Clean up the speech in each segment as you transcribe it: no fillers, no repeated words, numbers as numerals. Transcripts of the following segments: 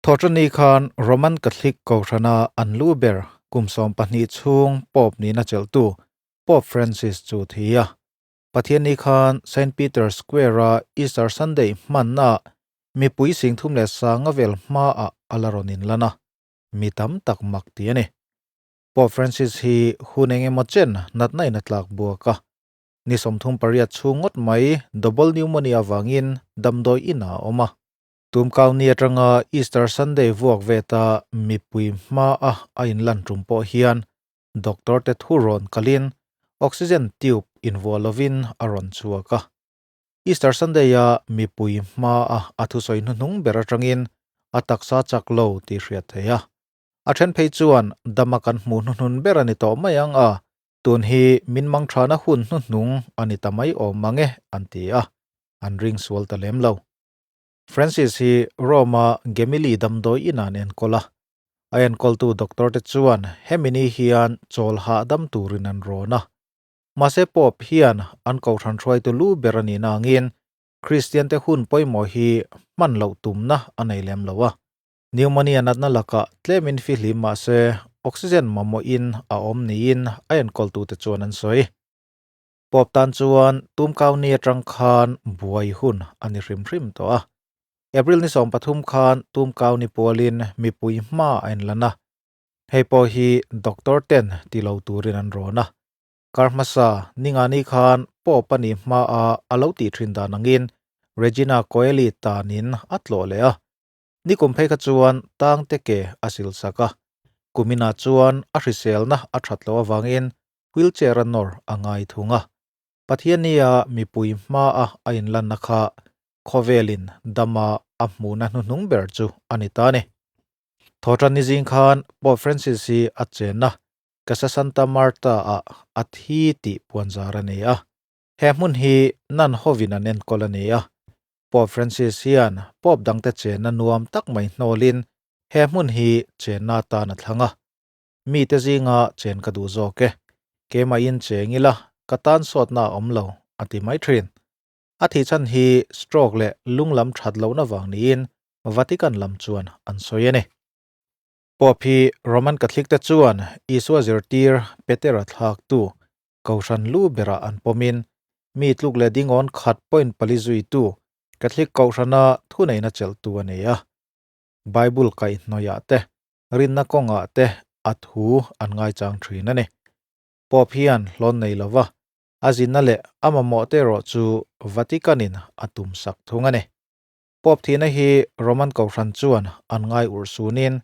Thawhṭanni khan Roman Catholic Kohhrana an lu ber kum 12 chhung Pope nihna chelhtu Pope Francis chu thi a. Pathianni khan Saint Peter's Square-a Easter Sunday hmannaah mipui 35,000 vel hmaah a la rawn inlan a, mi tam tak mak ti a ni. Pope Francis hi hun eng emaw chen natna in a tlak buak a, ni 38 chhung ngawt mai double pneumonia avangin damdawi inah a awm a. Tumkauni atanga Easter Sunday vuak veta mipui hmaa a inlan tum pawh hian doctor te thu rawn kalin oxygen tube invuah lovin a rawn chhuak a. Easter Sunday-a mipui hmaa a thusawi hnuhnung ber atangin a taksa chak lo tih hriat theih a. A then phei chuan dama kan hmuh hnuhnun ber a ni tawh mai ang a, tun hi min mangthana hun hnuhnung a ni ta mai awm mang e an ti a, an ring sual ta lem lo. Francis hi Rome-a Gemelli damdawi inah an enkawl a. A enkawltu doctor te chuan hemi ni hian chawl hahdam turin an rawn a. Mahse Pope hian an kohhran hruaitu lu ber a nihna angin Kristian te hun pawimawh hi hman loh tumna a nei lem lo a. Pneumonia natna lakah tlemin fihlim mahse oxygen mamawhin a awm niin a enkawltute chuan an sawi. Pope tan chuan tumkauni atang khan buai hun a ni hrim hrim tawh a. April ni 13 khan tumkauni pualin mipui hma a inlan a. Hei pawh hi doctor ten ti lo turin an rawn a. Kar hmasa ningani khan Pope a nih hma a a lo tih thin dan angin Regina Coeli tanin a tlawh leh a. Nikum phei kha chuan tang te ke a sil sak a. Kuminah chuan a hriselna a that loh avangin wheelchair a nawr a ngai thung a. Pathiannia mipui hmaa a inlanna kha khawvelin dama a hmuhna hnuhnung ber chu a ni ta a ni. Thawhṭanni zing khan Pope Francis hi a chenna Casa Santa Marta-ah a thi tih puanzar a ni a. He hmun hi nun hovin an enkawl a ni a. Pope Francis hian Pope dangte chenna nuam tak mai hnawlin he hmun hi chenna atan a thlang a. Mite zinga chen ka duh zawk e. Keimahin cheng ila, ka tan sawtna a awm lo, a ti mai thin. A thihchhan hi stroke leh lung lam that lohna vang niin Vatican lam chuan an sawi a ni. Pope hi Roman Catholic te chuan Isua zirtir Petera thlaktu Kohhran lu berah an pawmin mi tluk leh dingawn khat point pali zuitu Catholic Kohhrana thuneihna chelhtu a ni a. Bible kaihhnawihah te rinna kawngah te a thu an ngaichang thin a ni. Pope hian hlawn nei lova, a zinna leh a mamawh te erawh chu Vatican-in a tum sak thung a ni. Pope thihna hi Roman Kohhran chuan an ngai urh sunin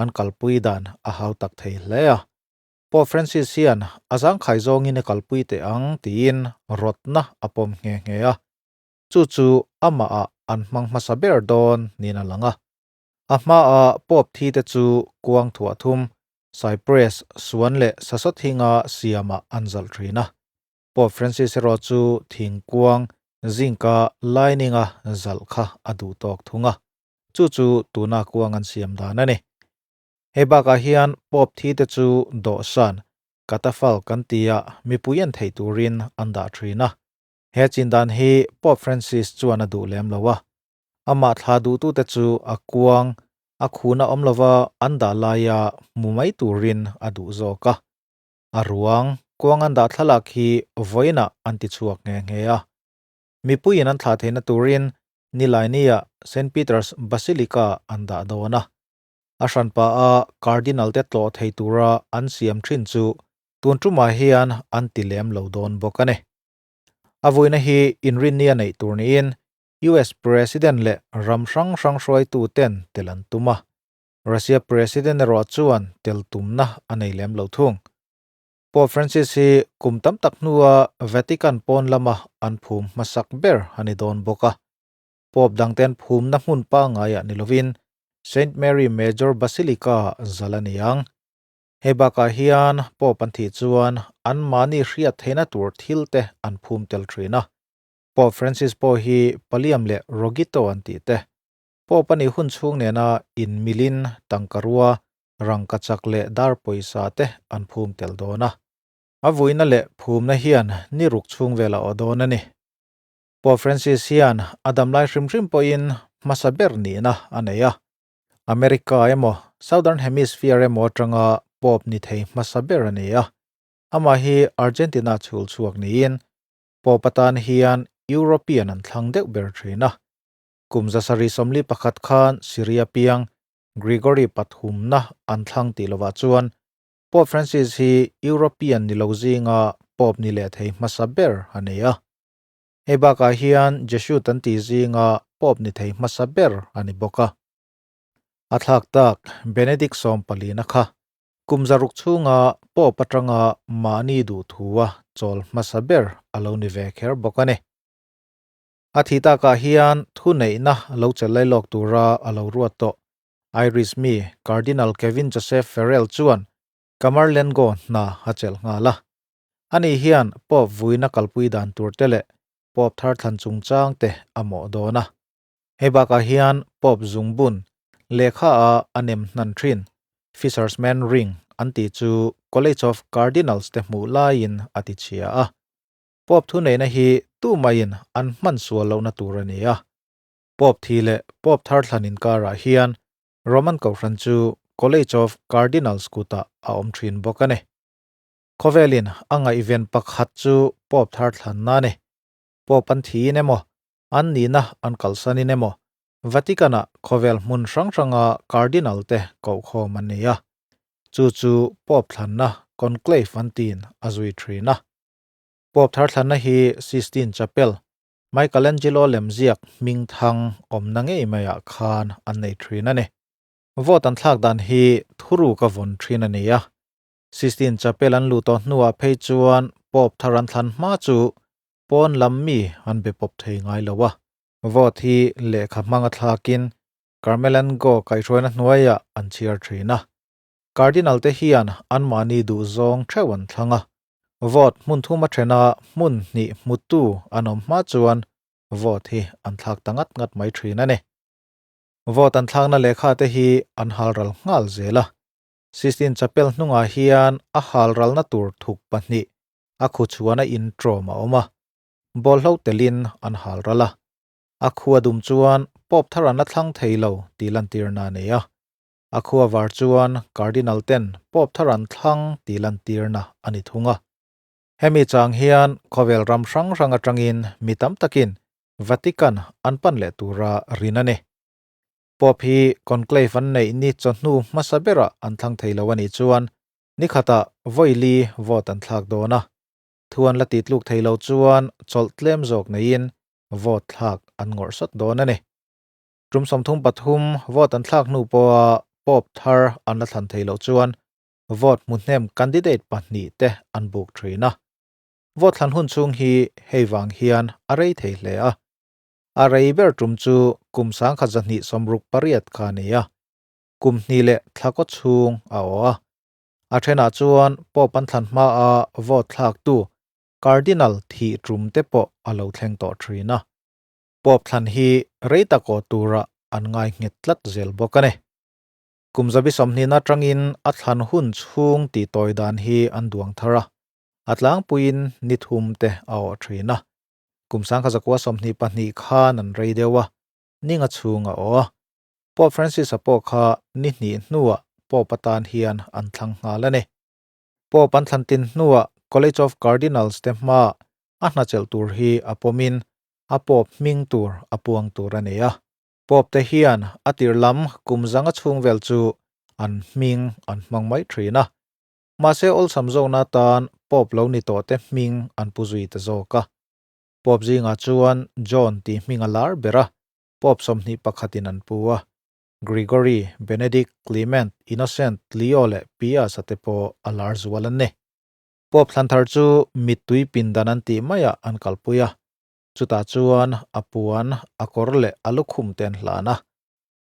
an kalpui dan a hau tak thei hle a. Pope Francis hian a zangkhai zawngin i kalpui teh ang tiin rawtna a pawm nghe nghe a. Chu chu amahah an hmang hmasa ber dawn niin a lang a. A hmaa Pope thi te chu kuang thuah thum, Cypress, suan leh sasawthinga siamah an zalh thin a. Pope Francis erawh chu thingkuang zinka lining-a zalh kha a duh tawk thung a. Chu chu tuna kuang an siam dan a ni. Hei bakah hian Pope thi te chu dawhsan, catafalque kan tia mipui en theih turin an dah thin a. He chin dan hi Pope Francis chuan a duh lem lo a. Amah thla duhtute chu a kuang, a khuna awm lova an dah laia hmu mai turin a duh zawk a. A ruang, kuang an dah thlalak hi vawiinah an ti chhuak nghe nghe a. Mipuiin an thlah theihna turin Nilainiah Saint Peter's Basilica an dah dawn a. A hranpa a Cardinal te tlawh thei tura an siam thin chu tun tumah hian an ti lem lo dawn bawk a ni. A vuina hi inrinni a neih tur niin US President leh ram hrang hrang hruaitu ten tel an tum a, Russia President erawh chuan tel tumna a nei lem lo thung. Pope Francis hi kum tam tak hnua Vatican pawn lama an phum hmasak ber a ni dawn bawk a. Pope dangten phumna hmun pangaiah ni lovin Saint Mary Major Basilica zal a ni ang. Hei bakah hian Pope an thih chuan anmahni hriat theihna tur thil te an phum tel thin a. Pope Francis pawh hi Paliam leh Rogito an tih te. Pope a nih hun chhung nena inmilin tangkarua, rangkachak leh dar pawisa te an phum tel dawn a. A vuina leh phumna hian ni ruk chhung velah aw dawn a ni. Pope Francis hian a damlai hrim hrim pawhin hmasa ber nihna a nei a. America emaw Southern Hemisphere emaw atanga Pope ni thei hmasa ber a ni a. Amah hi Argentina chhul chhuak niin Pope atan hian European an thlang deuh ber thin a. Kum 741 khan Syria piang Gregory pathumna an thlang tih lovah chuan Pope Francis hi European ni lo zinga Pope ni leh thei hmasa ber a ni a. Hei bakah hian Jesuit an tih zinga Pope ni thei hmasa ber a ni bawk a. A thlak tak Benedict sawmpalina kha kum 600 chhunga Pope atanga mahni duhthua chawl hmasa ber a lo ni ve kher bawk a ni. A thih takah hian thu neihna lo chelai lawk tura a lo ruat tawh. Irish mi Cardinal Kevin Joseph Farrell chuan Camerlengo hna a chelh nghal a. Ani hian Pope vuina kalpui dan tur te leh Pope thar thlan chungchang te a mawh dawn a. Hei bakah hian Pope zungbun lehkha a a nem hnan thin Fisher's-man ring an tih chu College of Cardinals te hmuh laiin a ti chhia a. Pope thuneihna hi tumaiin an hman sual lohna tur a ni a. Pope thi leh Pope thar thlan inkarah hian Roman Kohhran chu College of Cardinals kutah a awm thin bawk a ni. Khawvelin a ngaihven pakhat chu Pope thar thlanna a ni. Pope an thiin emaw, an nihna an kalsanin emaw, Vatican-ah khawvel hmun hrang hranga Cardinal te kohkhawm an ni a. Chu chu Pope thlanna Conclave an tiin a zui thin a. Pope thar thlanna hi Sistine Chapel, Michelangelo lemziak hming thang awmna ngei maiah khan an nei thin a ni. Vote an thlak dan hi thuruk a vawn thin a ni a. Sistine Chapel an luh tawh hnuah phei chuan Pope thar an thlan hma chu pawn lam mi an be pawp thei ngai lo a. Vote hi lehkha hmanga thlakin Carmelengo kaihhruaina hnuaiah an chhiar thin a. Cardinal te hian anmahni duh zawng theuh an thlang a. Vote hmun thum a then a, hmun hnih hmutu an awm hma chuan vote hi an thlak ta ngat ngat mai thin a ni. Vote an thlakna lehkha te hi an halral nghal zel a. Sistine Chapel hnungah hian a halralna tur thuk pahnih a khu chhuana intrawm a awm a, bawlhlo telin an halral a. A khua dum chuan Pope thar an la thlang thei lo tih lantirna a nei a. A khua var chuan Cardinal ten Pope thar an thlang tih lantirna a ni thung a. Hemi chang hian khawvel ram hrang hrang atangin mi tam takin Vatican an pan leh tura rin a ni. Pope hi conclave an neih ni chawhnu hmasa berah an thlang thei lo a nih chuan nikhatah vawi li vote an thlak dawn a. Thu an la tihtluk thei lo chuan chawlh tlem zawk neiin vote thlak an ngawrh sawt dawn a ni. Tum 33 vote an thlak hnu pawha Pope thar an la thlan thei loh chuan vote hmu hnem candidate pahnih te an buk thin a. Vote thlan hun chhung hi hei vang hian a rei thei hle a. A rei ber tum chu kum 1268 kha a ni a. Kum hnih leh thla kaw chhung a aw a. A thenah chuan Pope an thlan hmaa vote thlaktu Cardinal thih tum te pawh a lo thleng tawh thin a. Pope thlan hi rei tak aw tura an ngai nghet tlat zel bawk a ni. Kum 20 atangin a thlan hun chhung tih tawi dan hi an duang thar a, a tlangpuiin ni thum te a awh thin a. Kum 1922 khan an rei deuh a, ninga chhung a awh a. Pope Francis-a pawh kha ni hnih hnuah Pope atan hian an thlang nghal a ni. Pope an thlan tin hnuah College of Cardinals te hmaa a hnachelh tur hi a pawmin a Pope hming tur a puang tur a ni a. Pope te hian a tir lam kum zanga chhung vel chu an hming an hmang mai thin a. Mahse awlsam zawkna atan Pope lo ni tawh te hming an pu zui ta zawk a. Pope zingah chuan John tih hming a lar ber a, Pope 21 in an pu a. Gregory, Benedict, Clement, Innocent, Leo leh Pius-a te pawh a lar zual an ni. Pope thlan thar chu mittui pindan an tih maiah an kalpui a. Chutah chuan a puan, a kawr leh a lukhum te an hlan a.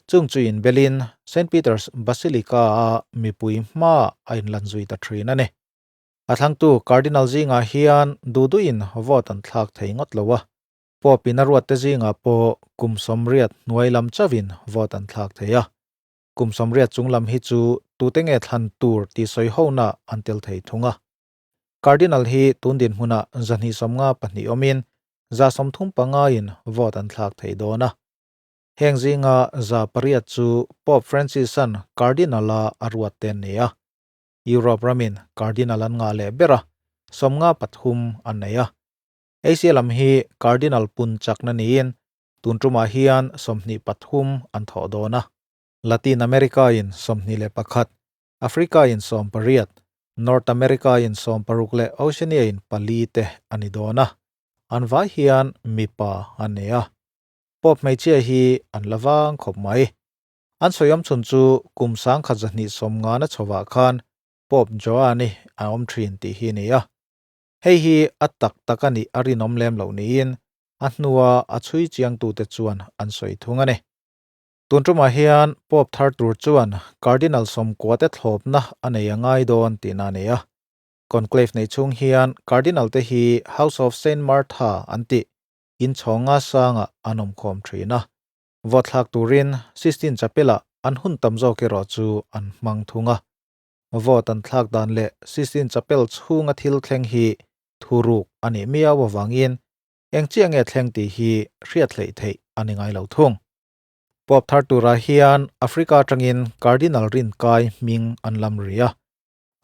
Chung chu inbelin Saint Peter's Basilica-a mipui hmaah a inlan zui ta thin a ni. A thlangtu Cardinal zingah hian duhduhin vote an thlak thei ngawt lo a. Pope in a ruat te zingah pawh kum 80 hnuai lam chauhin vote an thlak thei a. Kum 80 chung lam hi chu tute nge thlan tur tih sawi hona an tel thei thung a. Cardinal hi tun dinhmunah 252 awmin 135 in vote an thlak thei dawn a. Heng zinga 800 chu Pope Francis-a'n Cardinal-a a ruat te an ni a. Europe ramin Cardinal an ngah leh ber a, 53 an nei a. Asia lam hi Cardinal pun chakna niin tun tumah hian 23 an thawh dawn a. Latin America-in 21, Africa-in 18, North America-in 16 leh Oceania-in pali te a ni dawn a. An vai hian mipa an ni a. Pope hmeichhia hi an la vang khawp mai. An sawiawm chhun chu kum 1250 na chhovah khan Pope Joan-i a awm thin tih hi a ni a. Hei hi a tak tak a nih a rinawm lem loh niin a hnua a chhui chiangtute chuan an sawi thung a ni. Tun tumah hian Pope thar tur chuan Cardinal sawmkuate thlawpna a nei a ngai dawn tihna a ni a. Conclave nei chhung hian Cardinal te hi House of Saint Martha an tih inchhawnga sangah an awmkhawm thin a. Vote thlak turin Sistine Chapel-ah an hun tam zawk erawh chu an hmang thung a. Vote an thlak dan leh Sistine Chapel chhunga thil thleng hi thuruk a nih miau avangin eng chiah nge thleng tih hi hriat hleih theih a ni ngai lo thung. Pope thar turah hian Africa atangin Cardinal Rinkai hming an lam ri a,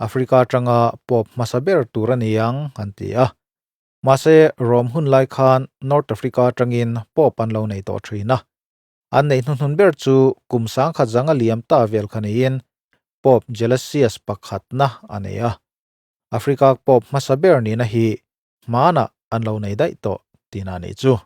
Africa atanga Pope hmasa ber tur a ni ang an ti a. Mahse, Rome hun lai khan North Africa atangin Pope an lo nei tawh thin a. An neih hnuhnun ber chu kum 1000 zanga liam ta vel kha niin Pope Gelasius pakhatna a nei a. Africa Pope hmasa ber nihna hi hmanah an lo nei daih tawh tihna a nih chu.